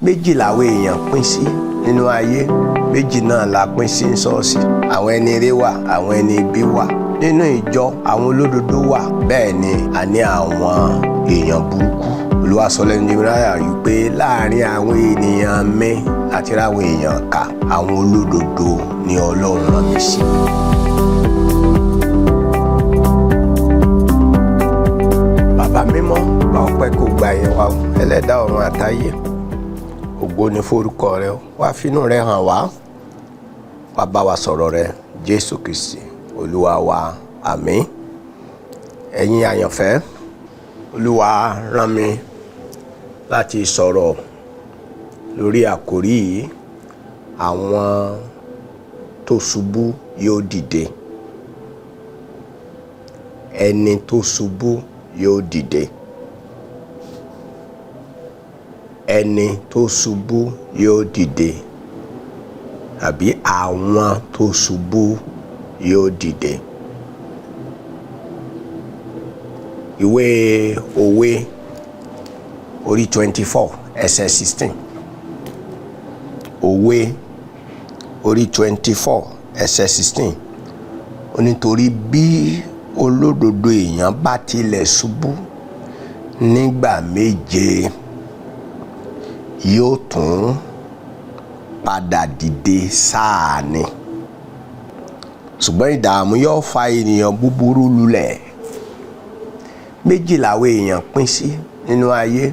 Méjì làwọn èèyàn pín sí nínú ayé, méjì náà la pín sí ṣọ́ọ̀ṣì. Àwọn ẹni ire wà, àwọn ẹni ibi wà. Nínú ìjọ, àwọn olódodo wà, bẹ́ẹ̀ ni a ní àwọn èèyàn burúkú. Olúwa sọ lẹ́nu Jeremáyà yìí pé láàrin àwọn ènìyàn mi láti ráwọn èèyàn kà, àwọn olódodo ni Ọlọ́run rán mi sí. Bàbá mímọ́, gba ọpẹ́, kó gba ìyìn wa o. Ẹlẹ́dàá ọ̀run àtayé, ògo ni forúkọ rẹ o. Wá fínú rẹ hàn wá, wá bá wa sọ̀rọ̀ rẹ, Jésù Kristi Olúwa wa, àmín. Ẹ̀yin àyànfẹ́, Olúwa rán mi láti sọ̀rọ̀ lórí àkórí yìí: àwọn tó ṣubú yóò dìde. Ẹni tó ṣubú yóò dìde. Ẹni tó ṣubú yóò dìde, àbí àwọn tó ṣubú yóò dìde. Ìwé Òwe orí 24 ẹsẹ̀ 16. Òwe orí 24 ẹsẹ̀ 16. Ó nítorí bí olódodo èèyàn bá tilẹ̀ ṣubú nígbà méje, yóò tún padà dìde sáà ni. Ṣùgbọ́n ìdààmú yóò fa ènìyàn búburú lulẹ̀. Méjì làwọn èèyàn pín sí nínú ayé,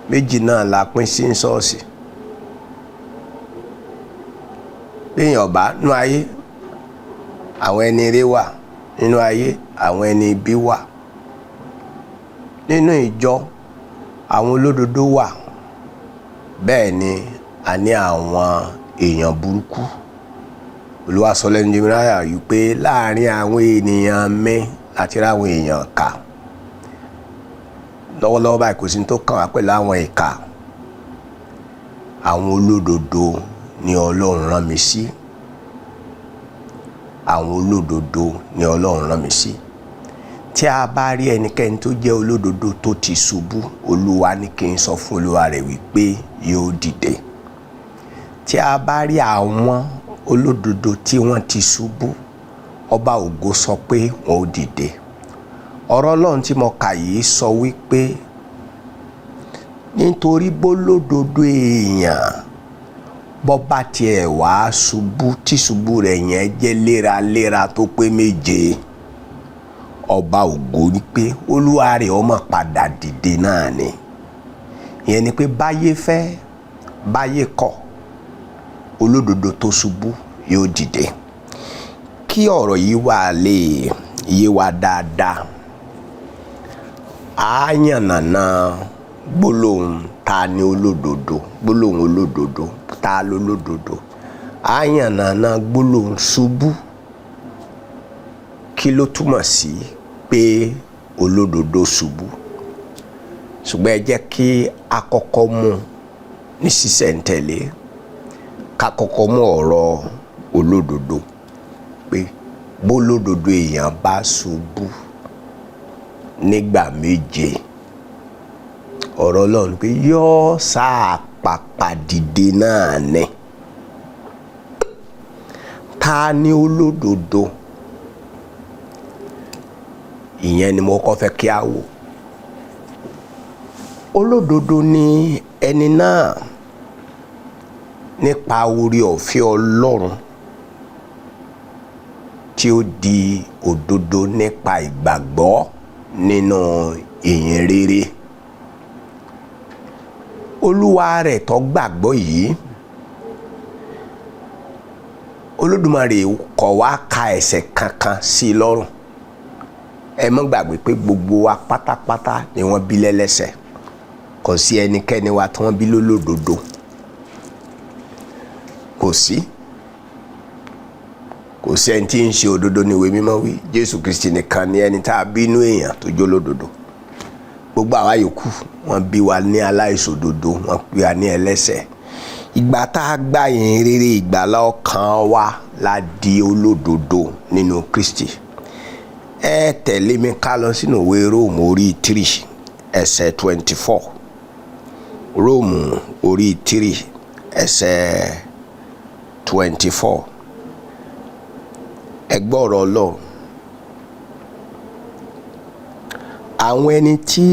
méjì náà la pín sí ṣọ́ọ̀ṣì. Béèyàn bá nínú ayé, àwọn ẹni ire wà nínú ayé, àwọn ẹni ibi wà. Nínú ìjọ, àwọn olódodo wà, bẹ́ẹ̀ ni a ní àwọn èèyàn burúkú. Olúwa sọ lẹ́nu Jeremáyà yìí pé láàrin àwọn ènìyàn mi láti ráwọn èèyàn kà. Lọ́wọ́lọ́wọ́ báyìí, kò sí ní tó kàn wá pẹ̀lú àwọn ìkà. Àwọn olódodo ni Ọlọ́run rán mi sí. Àwọn olódodo ni Ọlọ́run rán mi sí. Tí a bá rí ẹnikẹ́ni tó jẹ́ olódodo tó ti ṣubú, Olúwa ní kí n sọ fún olúwa rẹ̀ wípé yóò dìde. Tí a bá rí àwọn olódodo tí wọ́n ti ṣubú, Ọba ògo sọ pé wọn ò dìde. Ọ̀rọ̀ Ọlọ́run tí mo kà yìí sọ wípé nítorí bólódodo èèyàn bọ́ bá tiẹ̀ wá ṣubú, tí ṣubú rẹ̀ yẹn jẹ́ léraléra tó pé méje, Ọba ògo ni pé olúwa rẹ̀ ó máa padà dìde náà ni. Ìyẹn ni pé báyé fẹ́ báyé kọ̀, olódodo tó ṣubú yóò dìde. Kí ọ̀rọ̀ yìí wà lè yé wa dáadáa, á yànnàná gbólóhùn ta ni olódodo, gbólóhùn olódodo, ta lolódodo. Á yànnàná gbólóhùn ṣubú, kí ló túmọ̀ sí pé olódodo ṣubú. Ṣùgbọ́n ẹ jẹ́ kí a kọ́kọ́ mú ní sísẹ̀ntẹ̀lé, ká kọ́kọ́ mú ọ̀rọ̀ olódodo, pé bólódodo èèyàn bá ṣubú nígbà méje, ọ̀rọ̀ Ọlọ́run pé yóò sáà pàpà dìde náà ni. Ta ni olódodo? Ìyẹn ni mo kọ́ fẹ́ kí a wò. Olódodo ni ẹni náà nípa oore ọ̀fẹ́ Ọlọ́run tí ó di òdodo nípa ìgbàgbọ́ nínú ìyìn rere. Olúwa rẹ̀ tó gbàgbọ́ yìí, Olódùmarè kò wá ka ẹ̀ṣẹ̀ kankan sí i lọ́rùn. Ẹ má gbàgbé pé gbogbo wa pátápátá ni wọ́n bí lẹ́lẹ́ṣẹ̀. Kò sí ẹnikẹ́ni wa tí wọ́n bí lólódodo, kò sí. Kò sí ẹni tí ń ṣe òdodo ní ìwé mímọ́ wí. Jésù Kristi nìkan ni ẹni tá a bínú èèyàn tó jó lódodo. Gbogbo àwa yòókù, wọ́n bí wa ní aláìṣòdodo, wọ́n bí wa ní ẹlẹ́ṣẹ̀. Ìgbà tá a gba ìyìn rere ìgbàlà ọkàn wa la di olódodo nínú Kristi. Ẹ tẹ̀lé mi ká lọ sínú ìwé Róòmù orí 3 ẹsẹ̀ 24. Róòmù orí 3 ẹsẹ̀ 24. Ẹ gbọ́ ọ̀rọ̀ Ọlọ́run. Àwọn ẹni tí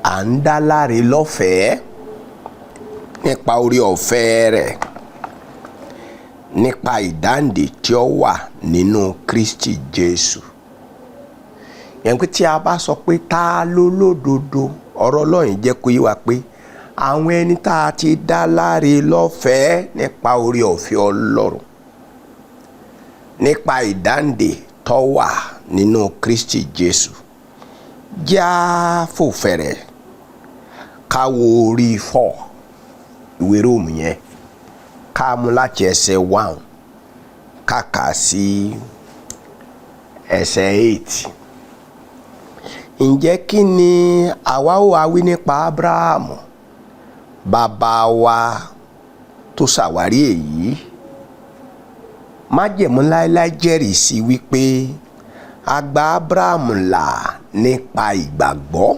à ń dá láre lọ́fẹ̀ẹ́ nípa orí ọ̀fẹ́ rẹ̀, nípa ìdáǹdè tí ó wà nínú Kristi Jésù. Yẹn pé tí a bá sọ pé ta ló lódodo, ọ̀rọ̀ Ọlọ́run jẹ́ kó yé wa pé àwọn ẹni tá a ti dá láre lọ́fẹ̀ẹ́ nípa orí ọ̀fẹ́ Ọlọ́run, nípa ìdáǹdè tó wà nínú Kristi Jésù. Já fòfẹ̀rẹ̀ ká wo orí 4 ìwé Róòmù yẹn, ká mú láti ẹsẹ̀ 1 ká kà sí ẹsẹ̀ 8. Ǹjẹ́ kí ni àwa ó wá wí nípa Ábúráhámù bàbá wa tó ṣàwárí èyí? Májẹ̀mú láéláé jẹ́rìí sí wípé a gba Ábúráhámù là nípa ìgbàgbọ́.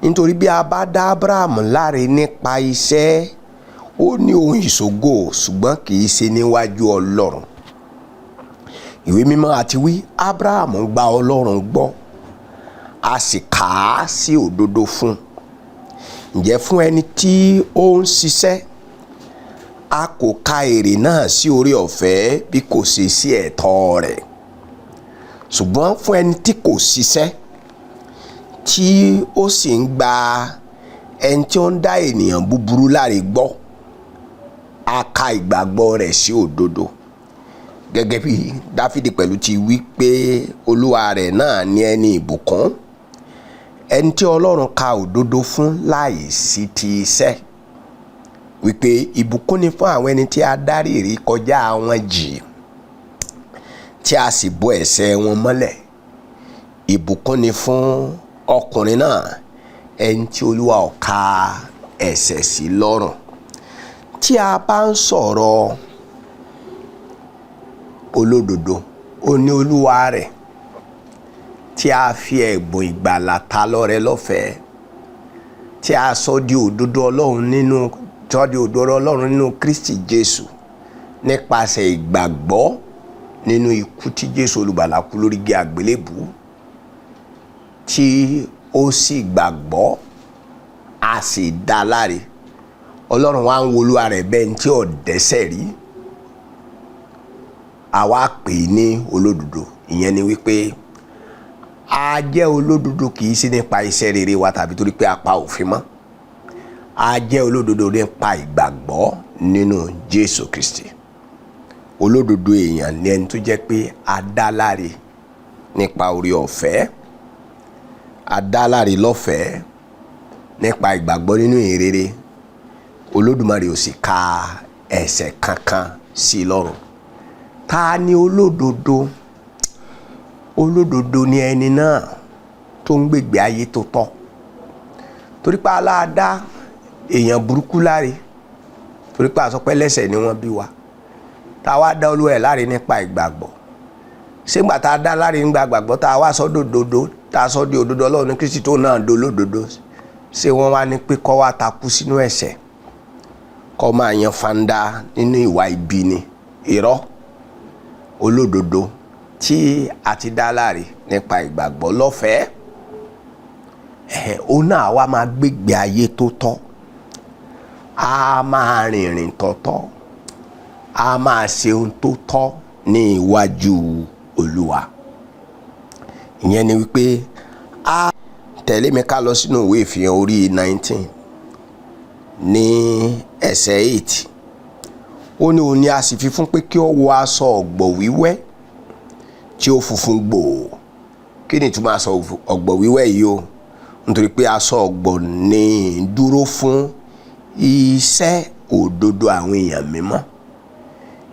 Nítorí bí a bá dá Ábúráhámù láre nípa iṣẹ́, ó ní ohun ìṣògo, ṣùgbọ́n kì í ṣe níwájú Ọlọ́run. Ìwé mímọ́ àti wí Ábúráhámù gba Ọlọ́run gbọ́, a sì kà á sí òdodo fún un. Ǹjẹ́ fún ẹni tí ó ń ṣiṣẹ́, a kò ka èrè náà sí orí ọ̀fẹ́ bí kò ṣe sí ẹ̀tọ́ rẹ̀. Ṣùgbọ́n fún ẹni tí kò ṣiṣẹ́, tí ó sì ń gba ẹni tí ó ń dá ènìyàn búburú láre gbọ́, a ka ìgbàgbọ́ rẹ̀ sí òdodo. Gẹ́gẹ́ bí Dáfídì pẹ̀lú ti wí pé Olúwa rẹ̀ náà ní ẹni ìbùkún, ẹni tí Ọlọ́run ka òdodo fún láìsí ti iṣẹ́. Wípé ìbùkún ni fún àwọn ẹni tí a dárí ìrékọjá wọn jì, tí a sì bo ẹ̀ṣẹ̀ wọn mọ́lẹ̀. Ìbùkún ni fún ọkùnrin náà, ẹni tí Olúwa ò ka ẹ̀ṣẹ̀ sí lọ́rùn. Tí a bá ń sọ̀rọ̀ olódodo, ó ní Olúwa rẹ̀ tí a fi ẹ̀bùn ìgbàlà ta lọ́rẹ lọ́fẹ̀ẹ́, tí a sọ di òdodo Ọlọ́run nínú, sọ di òdodo Ọlọ́run nínú Kristi Jésù nípasẹ̀ ìgbàgbọ́ nínú ikú tí Jésù olùgbàlà kú lórí igi àgbélébùú, tí ó sì gbàgbọ́, a sì dá láre. Ọlọ́run wá ń wo Olúwa rẹ̀ bẹ́ẹ̀ tí ò dẹ́ṣẹ̀ rí, àwa pè é ní olódodo. Ìyẹn ni wípé a jẹ́ olódodo kì í ṣe nípa iṣẹ́ rere wa tàbí torí pé a pa òfin mọ́. A jẹ́ olódodo nípa ìgbàgbọ́ nínú Jésù Kristi. Olódodo èèyàn ni ẹni tó jẹ́ pé a dá láre nípa orí ọ̀fẹ́, a dá láre lọ́fẹ̀ẹ́ nípa ìgbàgbọ́ nínú ìrere. Olódùmarè ò sì ka ẹ̀ṣẹ̀ kankan sí i lọ́rùn. Ta ni olódodo? Olódodo ni ẹni náà tó ń gbègbè ayé tó tọ́. Torí pé aláàdá èèyàn burúkú láre, torí pé a sọ pé ẹlẹ́ṣẹ̀ ni wọ́n bí wa, tá a wá dá Olúwa ẹ̀ láre nípa ìgbàgbọ́. Ṣé ńgbà tá a dá láre nípa ìgbàgbọ́, tá a wá sọ dòdodo, tá a sọ di òdodo Ọlọ́run ní Kristi tó náà dolódodo, ṣé wọ́n wá ní pé kó wá takú sínú ẹ̀ṣẹ̀, kó máa yan fanda nínú ìwà ibi ni? Irọ́. Olódodo tí a ti dá láre nípa ìgbàgbọ́ lọ́fẹ̀ẹ́, òun náà wá máa gbégbé ayé tó tọ́, a máa rìnrìn tọ́tọ́, a máa ṣe ohun tó tọ́ ní iwájú Olúwa. Ìyẹn ni wípé a tẹ̀lé mi ká lọ sínú ìwé ìfihàn orí 19 ní ẹsẹ̀ 8. Ó ní òun ni a sì fi fún pé kí ó wọ aṣọ ọ̀gbọ̀ wíwẹ́ tí ó funfun gbòò. Kí ni ìtumọ̀ aṣọ ọ̀gbọ̀ wíwẹ́ yìí o? Nítorí pé aṣọ ọ̀gbọ̀ ní dúró fún iṣẹ́ òdodo àwọn èèyàn mímọ́.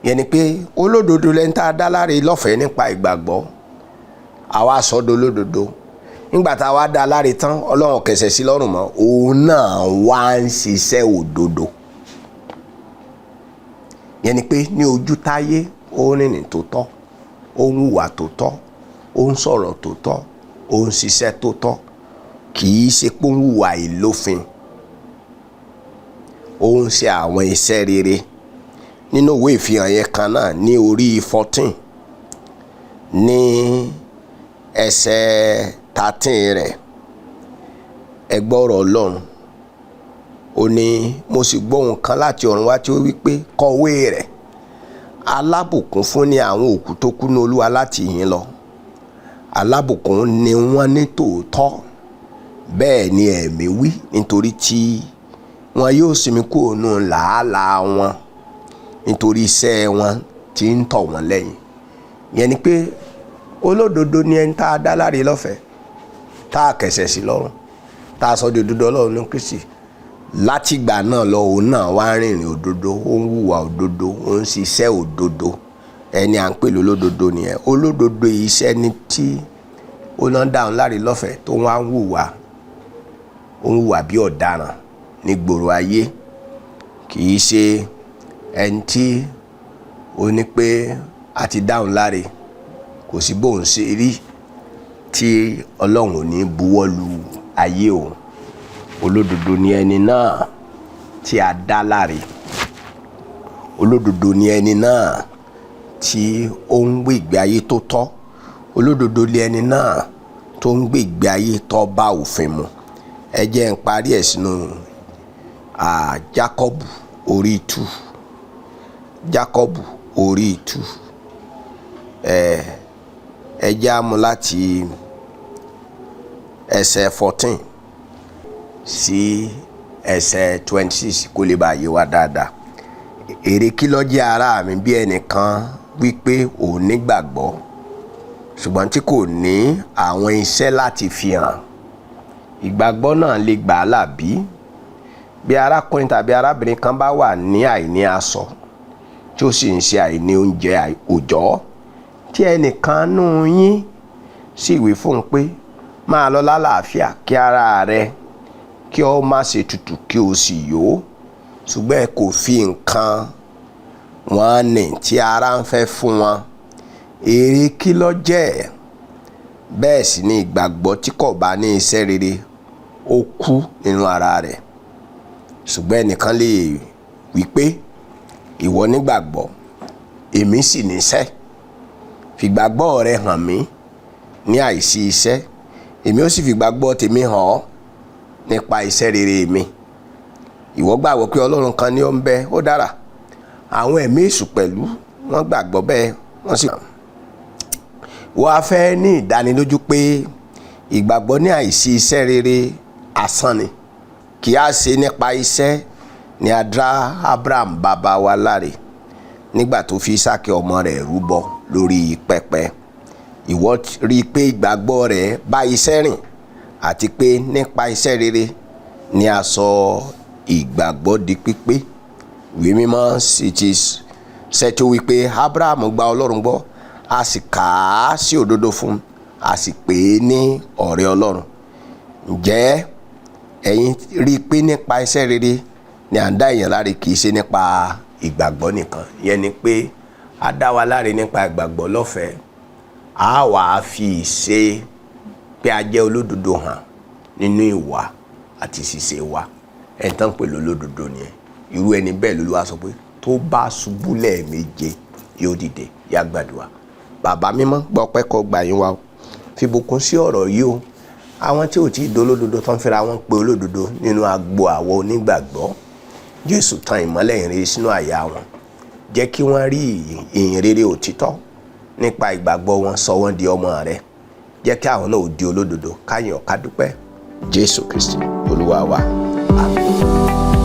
Yẹn ni pé olódodo lẹni tá a dá láre lọ́fẹ̀ẹ́ nípa ìgbàgbọ́, àwa sọ di olódodo. Nígbà tá a wá dá láre tán, Ọlọ́run kẹsẹ̀ sí lọ́rùn mọ́, òun náà wá ń ṣiṣẹ́ òdodo. Yẹn ni pé ní ojú táyé, ó rìnrìn tó tọ́, ó ń hùwà tó tọ́, ó ń sọ̀rọ̀ tó tọ́, ó ń ṣiṣẹ́ tó tọ́, kì í ṣe pé ó ń hùwà ìlófin. Ó ń ṣe àwọn iṣẹ́ rere. Nínú ìwé Ìfihàn yẹn kan náà, ní orí 14, ní ẹsẹ̀ 13 rẹ̀, ẹ gbọ́rọ̀ Ọlọ́run. Ó ní, "Mo sì gbọ́ ohùn kan láti ọ̀run wá tí ó wí pé, 'Kọ̀wé rẹ̀: Alábùkún fún ni àwọn òkú tó kú ní Olúwa láti ìhín lọ. Alábùkún ni wọ́n ní tòótọ́, bẹ́ẹ̀ ni Ẹ̀mí wí, nítorí tí wọn yóò sinmi kúrò nínú làálàá wọn, nítorí iṣẹ́ wọn tí ń tọ̀ wọ́n lẹ́yìn.'" Yẹn ni pé olódodo ni ẹni tá a dá láre lọ́fẹ̀ẹ́, tá a kẹsẹ̀ sí lọ́rùn, tá a sọ di òdodo Ọlọ́run ní Kristi. Látìgbà náà lọ, òun náà wá rìnrìn òdodo, ó ń hùwà òdodo, ó ń ṣiṣẹ́ òdodo. Ẹni à ń pè lólódodo nìyẹn. Olódodo iṣẹ́ ni tí ó náà dáhùn láre lọ́fẹ̀ẹ́, tó wá ń hùwà, ó ń hùwà bí ọ̀daràn ní gbòòrò ayé. Kì í ṣe ẹni tí ó ní pé a ti dáhùn láre, kò sí bóun ṣe rí tí Ọlọ́run ò ní buwọ́ lu ayé òun. Olódodo ni ẹni náà tí a dá láre. Olódodo ni ẹni náà tí ó ń gbé ìgbé ayé tó tọ́. Olódodo ni ẹni náà tó ń gbé ìgbé ayé tó bá òfin mu. Ẹ jẹ́ n parí ẹ̀ sínú Jákọ́bù orí 2. Jákọ́bù orí 2, ẹ jẹ́ á mú láti ẹsẹ̀ 14 sí ẹsẹ̀ 26 kó lè bá yé wa dáadáa. "Èrè kí ló jẹ́, ará mi, bí ẹnìkan wípé òun nígbàgbọ́, ṣùgbọ́n tí kò ní àwọn iṣẹ́ láti fi hàn? Ìgbàgbọ́ náà lè gbà á là bí? Bí arákùnrin tàbí arábìnrin kan bá wà ní àìní aṣọ, tí ó sì ń ṣe àìní oúnjẹ òòjọ́, tí ẹnìkan nínú yín sì wí fún un pé, 'Máa lọ lálàáfíà, kí ara rẹ kí ó má ṣe tutù, kí o sì yó,' ṣùgbọ́n ẹ kò fi nǹkan wọn nì tí ara ń fẹ́ fún wọn, èrè kí ló jẹ́? Bẹ́ẹ̀ sì ni ìgbàgbọ́ tí kò bá ní iṣẹ́ rere, ó kú nínú ara rẹ̀. Ṣùgbọ́n ẹnìkan lè wí pé, 'Ìwọ nígbàgbọ́, èmi sì níṣẹ́. Fìgbàgbọ́ rẹ hàn mí ní àìsí iṣẹ́, èmi ó sì fìgbàgbọ́ tèmi hàn ọ́ nípa iṣẹ́ rere mi. Ìwọ gbàgbọ́ pé Ọlọ́run kan ní ó ń bẹ, ó dára. Àwọn ẹ̀mí èṣù pẹ̀lú, wọ́n gbàgbọ́ bẹ́ẹ̀, wọ́n sì." Wọ́n á fẹ́ ní ìdánilójú pé ìgbàgbọ́ ní àìsí iṣẹ́ rere, asán ni. Kì á ṣe nípa iṣẹ́ ni a dá Abraham bàbá wa láre nígbà tó fi Ísákì ọmọ rẹ̀ rúbọ lórí pẹpẹ? Ìwọ rí i pé ìgbàgbọ́ rẹ̀ bá iṣẹ́ rìn, àti pé nípa iṣẹ́ rere ni a sọ ìgbàgbọ́ di pípé. Ìwé Mímọ́ sì ti ṣètò wípé Abraham gba Ọlọ́run gbọ́, a sì kà á sí òdodo fún un, a sì pè é ní ọ̀rẹ́ Ọlọ́run. Ǹjẹ́ ẹ̀yin rí i pé nípa iṣẹ́ rere ni à ń dá èèyàn láre, kì í ṣe nípa ìgbàgbọ́ nìkan?" Yẹn ni pé a dá wa láre nípa ìgbàgbọ́ lọ́fẹ̀ẹ́, a wà á fi ìṣe pé a jẹ́ olódodo hàn nínú ìwà àti ṣíṣe wa. Ẹni tán pè lólódodo nìyẹn. Irú ẹni bẹ́ẹ̀ lÓlúwa sọ pé tó bá ṣubú lẹ́ẹ̀méje, yóò dìde. Yá gbàdúrà. Bàbá mímọ́, gbọ́ pẹ́ kọ́ gbà yín wá o. Fi bùkún sí ọ̀rọ̀ yìí o. Àwọn tí ò tí ì dolódodo, tán fẹ́ra wọn pé olódodo nínú agbo àwọn onígbàgbọ́, Jésù, tan ìmọ́lẹ̀ ìhìnrere sínú àyà wọn. Jẹ́ kí wọ́n rí ìhìn rere òtítọ́. Nípa ìgbàgbọ́ wọn, sọ wọ́n di ọmọ rẹ. Jẹ́ kí àwọn náà ó di olódodo, káyọ̀ ká dúpẹ́. Jésù Kristi Olúwa wa, àmín.